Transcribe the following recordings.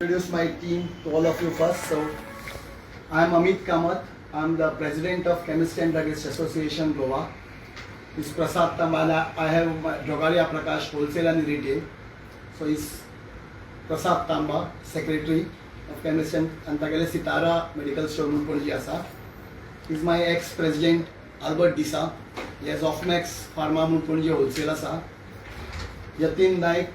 Introduce my team to all of you first. So, I am Amit Kamath. I am the president of Chemist and Druggist Association, Goa. Is Prasad Tambana. I have my Drogaria Prakash Wholesale and Retail. So, is Prasad Tamba, secretary of Chemist and तागेले सितारा medical store म्हणून पणजी आसा. Is my ex president Albert D'Sa. He has Ofmax Pharma म्हणून Panaji wholesale आसा. Yatin Naik,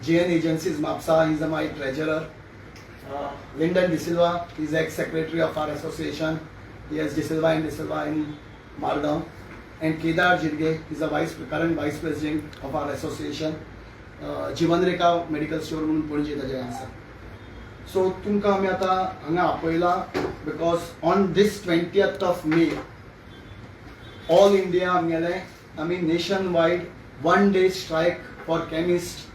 GN Agencies, Mapsa, he is my treasurer. Lyndon D'Silva is ex-secretary of our association. He has D'Silva and D'Silva in Margao. And Kedar Jirge is a current vice president of our association. Jivanrekha medical store म्हणून पणजी ताजें आसा. So तुमकां आमी आतां हांगा आपयला because on this 20th of May, all India आमगेलें आमी nation wide one day strike for chemist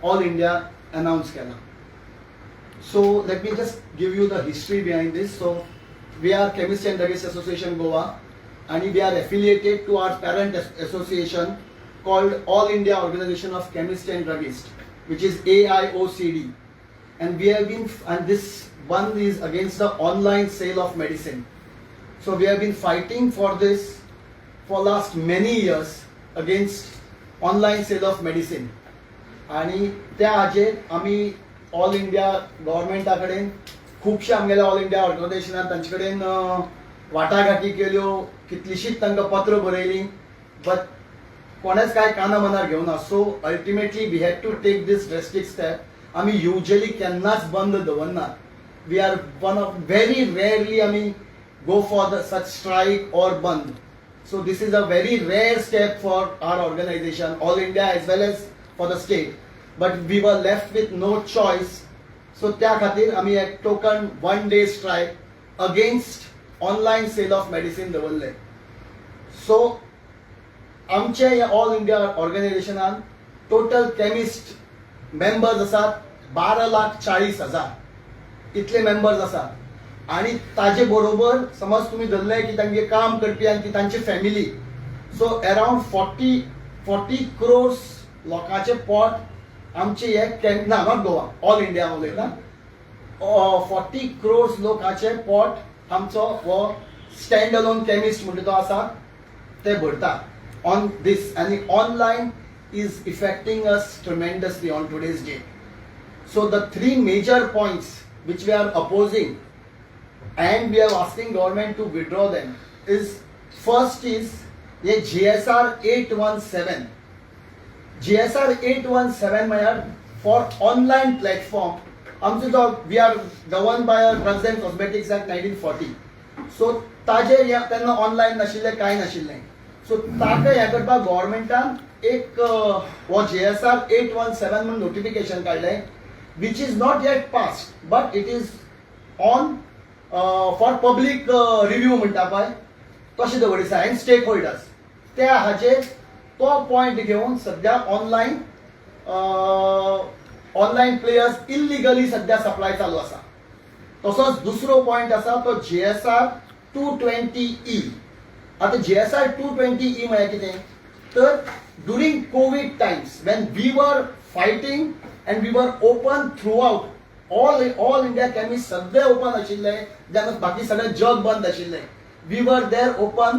all India announce केला. So let me just give you the history behind this. So we are Chemist and Druggist Association, Goa, and we are affiliated to our parent association called All India Organization of Chemists and Druggists, which is AIOCD. And we have been, and this one is against the online sale of medicine. So we have been fighting for this for last many years against online sale of medicine. आणि त्या हाजेर आमी all India गव्हर्मेंटा कडेन खुबशे आमगेल्या all India ऑर्गनायझेशनान तांचे कडेन वाटाघाटी केल्यो, कितलीशीच तांकां पत्र बरयलीं, बट कोणेच कांय काना मनार घेवना. So ultimately we had to take this drastic step. आमी युजली केन्नाच बंद दवरनात. We are one of very rarely आमी go for the such strike or bandh. So this is a very rare step for our organization, all India as well as for the state. But we were left with no choice. So त्या खातीर आमी एक token one day strike against online sale of medicine दवरले. So आमचे ह्या all India ऑर्गनायझेशनान total chemist members आसात 12,40,000, इतले मेंबर्स आसात. आणि ताजे बरोबर समज तुमी धरले की तांगे काम करपी आनी ती तांची family, so around 40 crores लोकांचे पोट आमचे हे कॅम ना, not Goa, all India उलयता, 40 क्रोर्स लोकांचे पोट आमचो हो स्टँड अलोन केमिस्ट म्हणटा तो आसा ते भरता ऑन दीस. आनी online is affecting us tremendously on today's date. So the three major points which we are opposing and we are asking government to withdraw them is, first is hey GSR 817. GSR 817 म्हळ्यार for online platform. आमचो जो we are govern by Drugs and Cosmetics Act 1940, so ताजेर हे तेन्ना online नाशिल्लें, कांय नाशिल्लें. So ताका हें करपाक गव्हर्मेंटान एक हो GSR 817 म्हणून नोटिफिकेशन काडलें, which is not yet passed, but it is on for public review म्हणटा पळय तशें दवरिता एंड स्टेक होल्डर्स. त्या हाजेर तो पॉयंट घेवन सद्या ऑनलायन प्लेयर्स इलिगली सद्या सप्लाय चालू आसा. तसोच दुसरो पॉयंट आसा तो GSR 220E. आतां GSR 220E म्हळ्यार कितें तर during Covid times, when we were fighting and we were open throughout all India, chemist सगळे ओपन आशिल्ले जेन्ना बाकी सगळें जग बंद आशिल्लें, we were there open.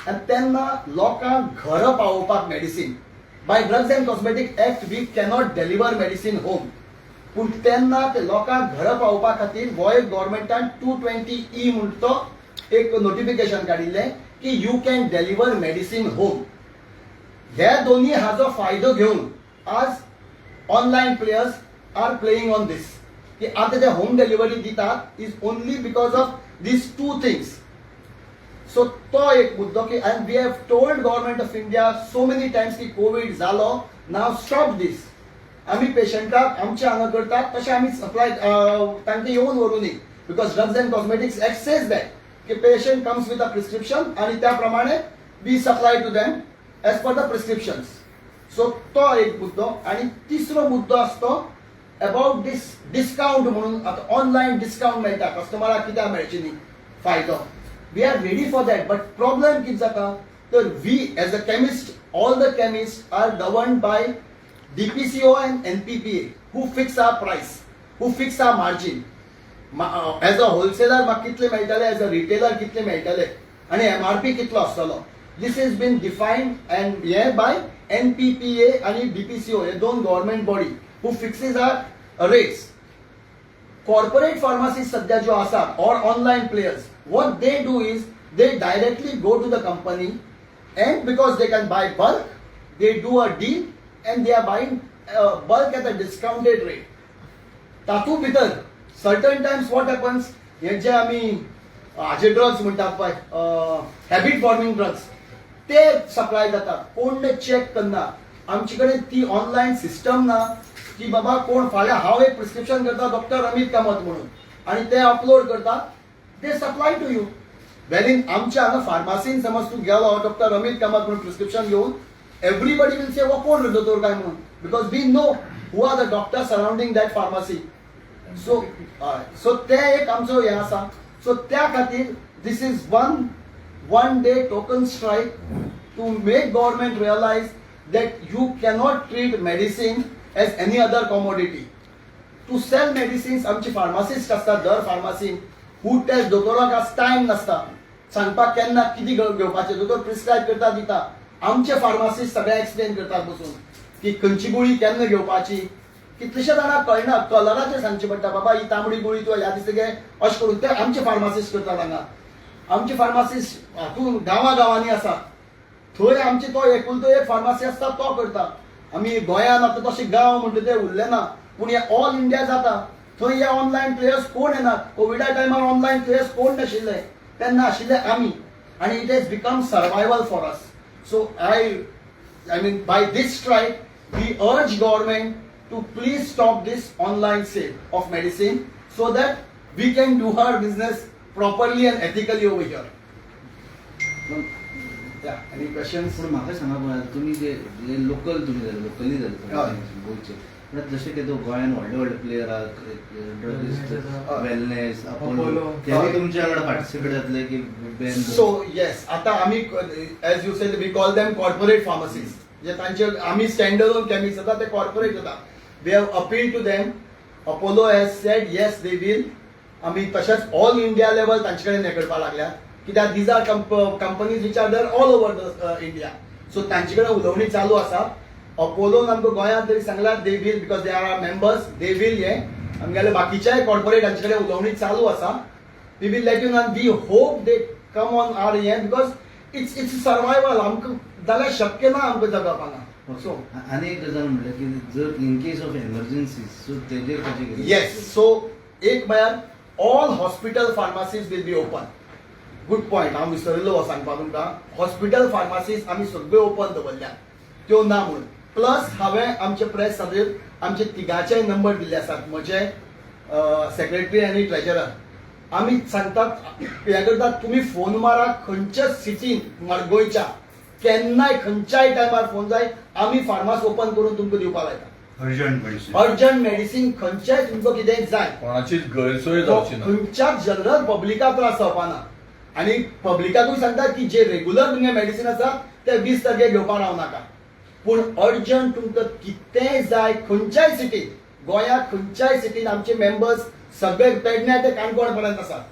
आनी तेन्ना लोकांक घरा पावोवपाक medicine, bye drugs and cosmetic act we cannot deliver medicine home, पूण तेन्ना ते लोकांक घरा पावोवपा खातीर हो एक गव्हर्मेंटान 220E म्हणटा तो एक नोटिफिकेशन काडिल्लें की you can deliver medicine home. हे दोन्ही हाजो फायदो घेवन आज online players are playing on this, की आतां ते होम डिलिव्हरी दितात is only because of these two things. So तो एक मुद्दो की, and we have told Government of India so many times की कोवीड जालो, नाव स्टॉप दीस. आमी पेशंटाक आमचे हांगा करतात तशें आमी सप्लाय तांकां येवन व्हरूं, because Drugs and Cosmetics Act says that की patient comes with a prescription आणि त्या प्रमाणे we supply to them as per the prescriptions. So तो एक मुद्दो. आणि तिसरो मुद्दो आसतो अबाउट दीस डिस्काउंट म्हणून. आतां ऑनलायन डिस्काउंट मेळटा कस्टमराक, कित्याक मेळचे न्ही फायदो? We are ready for that, but problem कितें जाता तर we as a chemist, all the chemist are governed by DPCO and NPPA, who fix our price. who fix our margin. As a wholesaler म्हाका कितले मेळटले, as a retailer कितले मेळटले आनी MRP कितलो आसतलो, this is been defined and hey bye NPPA आनी DPCO, हे दोन government body who fixes our rates. Corporate pharmacies सध्या ज्यो आसात or online players, what they do is they directly go to the company, and because they can buy bulk, they do a deal and they are buying bulk at a discounted rate. तातूंत भितर certain Times what happens, हे जे आमी हाजे drugs म्हणटात पळय, habit forming drugs, ते supply जातात. कोण चॅक करना. आमचे कडेन ती ऑनलायन सिस्टम ना की बाबा कोण फाल्यां हांव एक प्रिस्क्रिप्शन करता डॉक्टर अमित कामत म्हणून आनी ते अपलोड करता, ते सप्लाय टू you. वेरीन आमच्या हांगा फार्मासीन समज तूं गेलो डॉक्टर अमित कामत म्हणून प्रिस्क्रिप्शन घेवन, एवरीबडी will say, हो कोण रे दोतोर काय म्हणून, because we know who are the doctor surrounding that pharmacy. So ते एक आमचो हें आसा. सो त्या खातीर this is one day token strike to make government realise that you cannot treat medicine as any other commodity. To sell medicines, आमची pharmacist आसतात दर फार्मासीन हू टेस्ट. दोतोराक आज टायम नासता सांगपाक केन्ना कितें घेवपाचें. दोतोर प्रिस्क्रायब करता, दिता. आमचे फार्मासिस्ट सगळें एक्सप्लेन करतात बसून की खंयची गुळी केन्ना घेवपाची. कितलेशे जाणांक कळना, कलराचेर सांगचें पडटा, बाबा ही तांबडी गुळी तुवें ह्या दिसा घे, अशें करून ते आमचे फार्मासिस्ट करतात हांगा. आमचे फार्मासिस्ट हातून गांवा गांवांनी आसा. थंय आमचे तो एकुलतो एक फार्मासी आसता, तो करता. आमी गोंयांत आतां तशे गांव म्हणटा ते उरले ना, पूण हे ऑल इंडिया जाता. थंय हे ऑनलायन प्लेयर्स कोण येनात. कोविडा टायमार ऑनलायन प्लेयर्स कोण नाशिल्ले, तेन्ना आशिल्ले आमी आनी it has become survival for us. So I mean, by this strike we urge government to please stop this online sale of medicine so that we can do our business properly and ethically over here. Yeah, any questions? पूण म्हाका सांगा पळय, आतां तुमी जे जे local तुमी जाले, locally जाले हय. गोंयचे, पण जशें की तो गोंयान व्हडले व्हडले प्लेयर आहात, ड्रगिस्ट, वेलनेस, अपोलो, Apollo. तेवूय तुमच्या वांगडा पार्टिसिपेट जातले की ban? So yes, आता आम्ही, as you said, we call them corporate pharmacies. जे तांचे आमी स्टँड अलोन केमिस्ट जाता, ते कॉर्पोरेट जाता. We have appeal to them. Apollo has said yes, they will. आमी तशेंच ऑल इंडिया लेवल तांचे कडेन हें करपाक लागल्या, कित्याक these are companies which are there all over the India. So तांचे कडेन उलोवणी चालू आसा. अपोलोन आमकां गोंयांत तरी सांगला they will, because they are our members, they will. हे आमगेले बाकीच्याय कॉर्पोरेटांचे कडेन उलोवणी चालू आसा. We will let you know. We hope they come on our end, because it's survival. आमकां जाल्यार शक्य ना आमकां जगप हांगा. सो आनी एक गजाल म्हणल्यार की जर in case of emergency, so तेजेर कशें कितें? येस, सो एक म्हळ्यार all hospital pharmacies will be open. Good point, हांव विसरिल्लो हो सांगपाक तुमकां. हॉस्पिटल फार्मासीज आमी सगळ्यो ओपन दवरल्यात, त्यो ना म्हणून. प्लस हांवें आमचे प्रेस खातीर आमचे तिगाचेय नंबर दिल्ले आसात, म्हजे, सेक्रेटरी आनी ट्रेजरर. आमी सांगतात, हें करतात, तुमी फोन मारा खंयच्याच सिटीन गोंयच्या, केन्नाय खंयच्याय टायमार फोन जाय, आमी फार्मास ओपन करून तुमकां दिवपाक लायता. Urgent medicine. अर्जंट मेडिसीन खंयच्याय तुमकां कितेंय जाय. कोणाचीच गैरसोय जावची ना. खंयच्याच जनरल पब्लिकाक त्रास जावपा ना. आनी पब्लिकाकूय सांगता की जे रेगुलर तुमगे मेडिसीन आसा ते 20 तारखेक घेवपाक राव नाका, पूण अर्जंट तुमकां कितेंय जाय, खंयच्याय सिटीन, गोंयांत खंयच्याय सिटीन, आमचे मेंबर्स सगळे पेडण्या ते काणकोण पर्यंत आसात,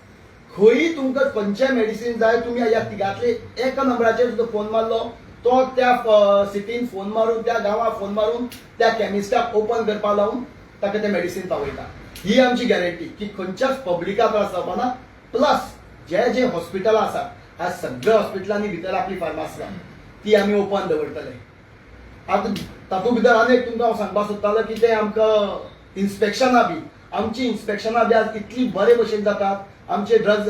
खंयी तुमकां खंयचें मेडिसीन जाय, तुमी ह्या तिगांतले एका नंबराचेर सुद्दां फोन मारलो, तो त्या सिटीन फोन मारून, त्या गांवाक फोन मारून, त्या केमिस्टाक ओपन करपाक लावन ताका तें मेडिसीन पावयता. ही आमची गॅरंटी की खंयच्याच पब्लिकाक त्रास जावपा ना. प्लस जे जे हॉस्पिटलां आसात, ह्या सगळ्या हॉस्पिटलांनी भितर आपली फार्मास आसा, ती आमी ओपन दवरतले. आतां तातूंत भितर आनी एक तुमकां हांव सांगपाक सोदतालो की ते आमकां इन्स्पेक्शनां बी, आमची इन्स्पेक्शनां बी आज इतली बरे भशेन जातात. आमचे ड्रग्ज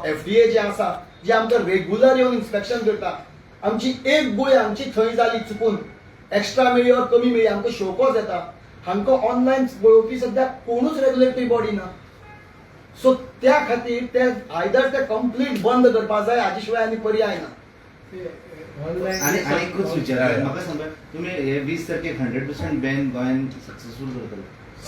एफडीए जे आसा, जे आमकां रेगुलर येवन इन्स्पेक्शन करता. आमची एक गुळी आमची थंय जाली चुकून एक्स्ट्रा मेळ्ळी वा कमी मेळ्ळी, आमकां शोकॉज येता. हांकां ऑनलायन पळोवपी सद्याक कोणूच रेगुलेटरी बॉडी ना. सो त्या खातीर ते आयदर ते कंप्लीट बंद करपाक जाय, हाजे शिवाय आनी पर्याय ना. आनी आनी एकूच विचार, म्हाका सांगा, तुमी हे 20 तारखेक 100% बॅन गोंयान सक्सेसफूल करतले?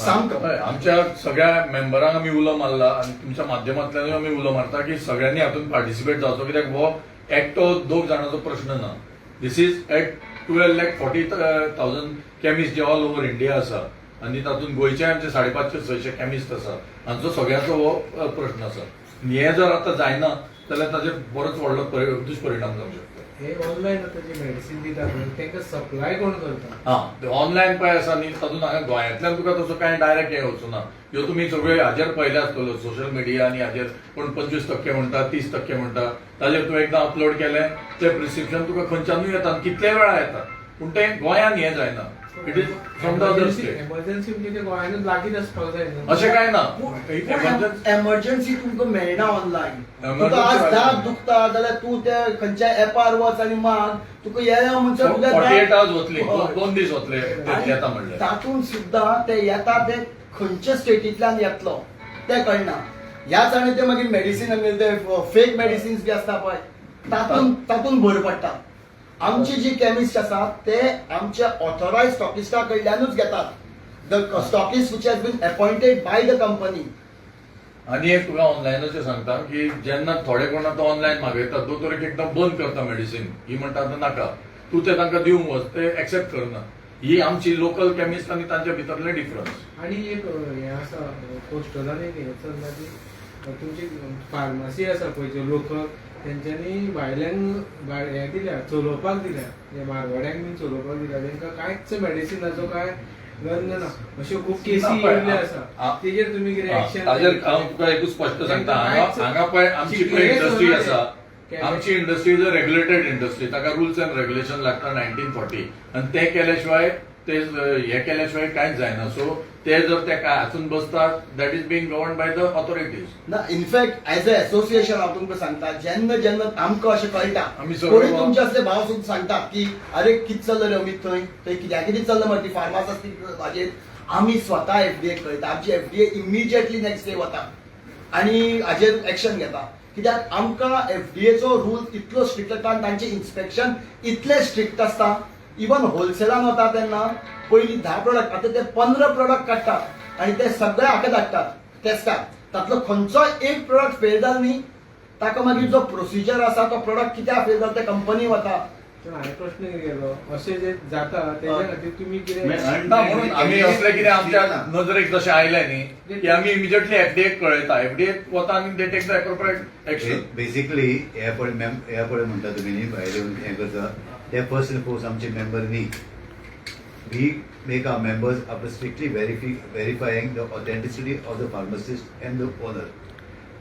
सामको. हय, आमच्या सगळ्या मेंबरांक आमी उलो मारला आनी तुमच्या माध्यमांतल्यानूय आमी उलो मारता की सगळ्यांनी हातूंत पार्टिसिपेट जावचो, कित्याक हो एकटो दोग जाणांचो प्रश्न ना. This is at 12,40,000 chemist J all over India आसा. आनी तातूंत गोंयचे आमचे 550-600 केमिस्ट आसा, हांचो सगळ्यांचो हो प्रश्न आसा. आनी हे जर आतां जायना जाल्यार ताचेर बरोच व्हडलो दुश्परिणाम जावंक शकता. हे ऑनलायन आतां जे मेडिसीन दिता पळय तांकां सप्लाय कोण करता? हा, ऑनलायन पळय आसा न्ही, तातूंत हांगा गोंयांतल्यान तुका तसो कांय डायरेक्ट हें वचूना. ह्यो तुमी सगळ्यो हाजेर पळयले आसतल्यो, सोशल मिडिया आनी हाजेर कोण 25% म्हणटा, 30% म्हणटा. ताजेर तूं एकदां अपलोड केलें तें प्रिस्क्रिप्शन तुका खंयच्यानूय येता आनी कितलेय वेळा येता, पूण तें गोंयान हें जायना. It is from the other state. Emergency म्हणजे ते गोंयानूच लागींच आसपाक जाय न्हू. अशें कांय ना. एमर्जन्सी तुमकां मेळना ऑनलायन. Emergency तुका आज मेळना. दांत दुखता जाल्यार तूं ते खंयच्या एपार वच आनी माग, तुका येया म्हणसर तुज्या 48 आवर्स वतली, हय. 2 दीस वतले ते येता म्हणल्यार. तातूंत सुद्दां ते येता ते खंयच्या स्टेटींतल्यान येतलो ते कळना. ह्याच आनी ते मागीर मेडिसीन ते फेक मेडिसिन्स बी आसता पळय, तातूंत भर पडटा. आमची जी केमिस्ट आसा ते आमच्या ऑथोरायज स्टॉकिस्टा कडल्यानूच घेतात, the stockist which has been appointed by the company. आनी एक तुका ऑनलायनाचें सांगता की जेन्ना थोडे कोण आतां ऑनलायन मागयतात, दोतोर एक एकदम बंद करता मेडिसीन. ही म्हणटा आतां नाका, तूं ते तांकां दिवंक वच, ते एक्सेप्ट करना. ही आमची लोकल केमिस्ट आनी तांच्या भितरले डिफरन्स. आणि एक हें आसा, पोस्टलान एक हें चल्लां की तुमची फार्मासी आसा पळय ज्यो लोकल, तेंच्यांनी भायल्यांक हें दिल्या, चलोवपाक दिल्या, हे मारवाड्यांक बीन चलोवपाक दिल्या, तेंकां कांयच मेडिसिनाचो कांय गंध ना, अश्यो खूब केसी ना, पळय, येयल्ल्यो आसा. तेजेर तुमी कितें एक्शन? ताजेर हांव तुका एकूच स्पश्ट सांगता, हांगा पळय आमची पळय इंडस्ट्री आसा, आमची industry is a regulated industry. ताका रुल्स अँड रेग्युलेशन लागता 1940, आनी ते केल्या शिवाय, ते हे केल्या शिवाय कांयच जायना. सो ते जर ते काय हातून बसतात, that is being govern by the authorities. ना, in fact as a association हांव तुमकां सांगता, जेन्ना जेन्ना आमकां अशें कळटा, आमी सगळे कोणी तुमचे असले भाव सुद्दां सांगतात की अरे कितें चल्लें रे अमीत थंय, थंय कित्याक कितें चल्लां मरे, ती फार्मास आसा ती हाजेर आमी स्वता एफडीए कळयता. आमची एफडीए इमिजिएटली नेक्स्ट डे वता आनी हाजेर एक्शन घेता, कित्याक आमकां एफडीएचो रूल इतलो स्ट्रिक्ट आसता आनी तांचें इन्स्पेक्शन इतलें स्ट्रिक्ट आसता. इवन होलसेलान वता तेन्ना पयलीं 10 प्रोडक्ट, आतां ते 15 प्रोडक्ट काडटात आनी ते सगळे हाका धाडटात टेस्टाक. तातलो खंयचोय एक प्रोडक्ट फेल जालो न्ही, ताका मागीर जो प्रोसिजर आसा, तो प्रोडक्ट कित्याक फेल जालो ते कंपनी वता. पूण हांवें प्रश्न कितें केलो, अशें जे जाता तेज्या खातीर तुमी कितें ना, म्हणून आमी असलें कितें आमच्या नजरेक जशें आयलें न्ही की आमी इमिजिएटली एफडीएक कळयता, एफडीए वता आनी they take the appropriate action. Basically हे पळय मॅम, हे पळय म्हणटा तुमी न्ही, भायले येवन हें करता ते फर्स्ट अँड फोर्स आमचे मेंबर न्ही. We make our members after strictly verifying the authenticity of the pharmacist and the owner.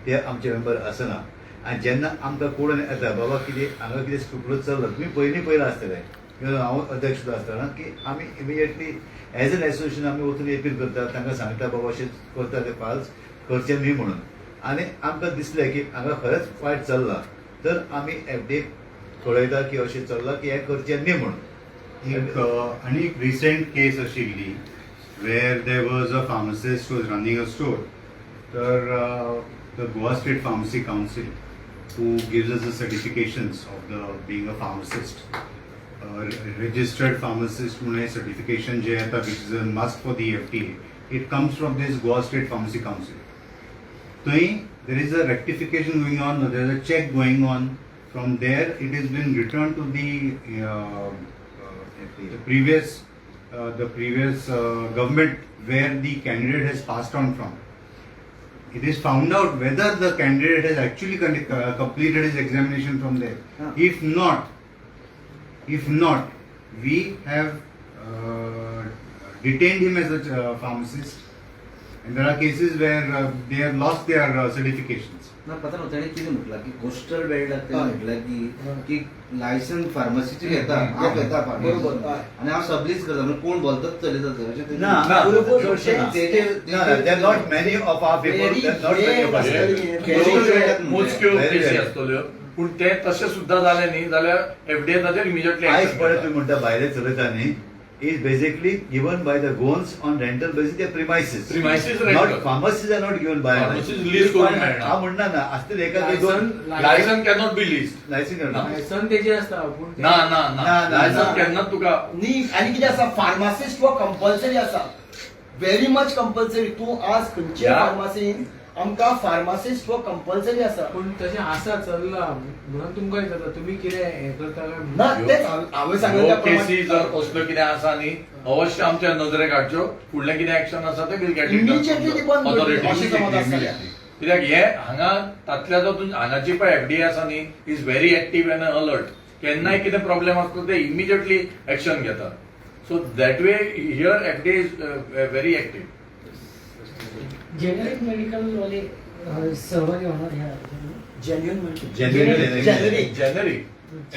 ते आमचे मेंबर आसना. आनी जेन्ना आमकां कोण येता बाबा कितें हांगा कितें स्क्रुप्युलस चल्ला, तुमी पयलीं पयलां आसतलें, किंवा हांव अध्यक्ष सुद्दां आसतना की आमी इमिजिएटली एज एन एसोसिएशन आमी वचून एपील करता, तांकां सांगता बाबा अशें करता ते फाल्स करचें न्ही म्हणून. आनी आमकां दिसलें की हांगा खरेंच वायट चल्लां तर आमी एफडीए कळयता की अशें चल्लां की हें करचें न्ही म्हणून. एक आनी एक रिसेंट केस आशिल्ली where there was a pharmacist was running a store. तर the Goa State Pharmacy Council, who gives us the certifications of the being a pharmacist, registered pharmacist म्हणून हें सर्टिफिकेशन जें येता, which is a must for the FDA, it comes from this Goa State Pharmacy Council. थंय there is a rectification going on, there is a check going on. From there it is been return to the the previous government where the candidate has passed on from. It is found out whether the candidate has actually completed his examination from there. If not, we have detained him as a pharmacist, and there are cases where they have lost their certifications. ना पता न्हू तेणें कितें म्हटलां की coastal बेल्टाक तेणें म्हटलां की हय. की लायसन्स फार्मासीचें घेता हांव, घेता बरोबर, हय. आनी हांव सबलीज करता म्हणून कोण बोलतात चलयता थंय अशें तेजें. ना, बरोबर. There are not many of our people, Very there are not many of us. rare. Very मोजक्यो Very केसी rare. आसतल्यो, पूण ते तशें सुद्दां जालें न्ही जाल्यार एफडीए ताचेर इमिजिएटली आयज पळय तुमी म्हणटा भायले चलयता न्ही, is basically given by the Goans on rental basis their premises. Premises Not rental. Pharmacies are not given by. Pharmacies lease करून मेळना. हांव म्हणना ना, आसतले एका दोन. Licence cannot be lease. Licence ना. लायसन तेजें आसता पूण ना ना ना, ना, ना, लायसन ना. केन्नाच तुका न्ही. आनी कितें आसा, फार्मासिस्ट हो कंपल्सरी आसा, व्हेरी मच कंपल्सरी. तूं आज खंयचे या. फार्मासीन आमकां फार्मासिस्ट हो कंपल्सरी आसा. पूण तशें आसा चल्ला म्हणून तुमकां विचारता तुमी कितें हें करता काय म्हणून. ना, तेच हांवें सांगलें ह्यो त्या प्रमाण. केसी जर असल्यो कितें आसा न्ही, अवश्य आमच्या नजरेक हाडच्यो. फुडलें कितें एक्शन आसा तें वील गेट Immediately ती बंद करची. ऑथॉरिटी. अशें समज आसता. कित्याक हे हांगा तातल्या तातूंत हांगाची पळय एफडीए आसा न्ही, is very active and alert. केन्नाय कितें प्रॉब्लेम आसता ते इमिजिएटली एक्शन घेतात. So that way here FDA is very active. Generic medical वाले सहभागी होणार ह्या जेन्युइन म्हणजे Genuine. Generic. Generic.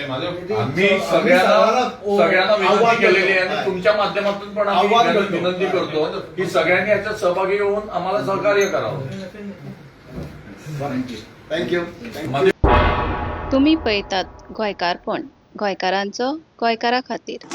आम्ही आम्ही सगळ्यांना सगळ्यांना विनंती आव्हान केलेली आहे करतो. आणि तुमच्या माध्यमातून पण आम्ही आव्हान करतो. विनंती करतो की सगळ्यांनी याच्यात सहभागी होऊन आम्हाला सहकार्य करावं. Thank you. मध्ये तुमी पळयतात गोंयकारपण, गोंयकारांचो गोंयकारा खातीर.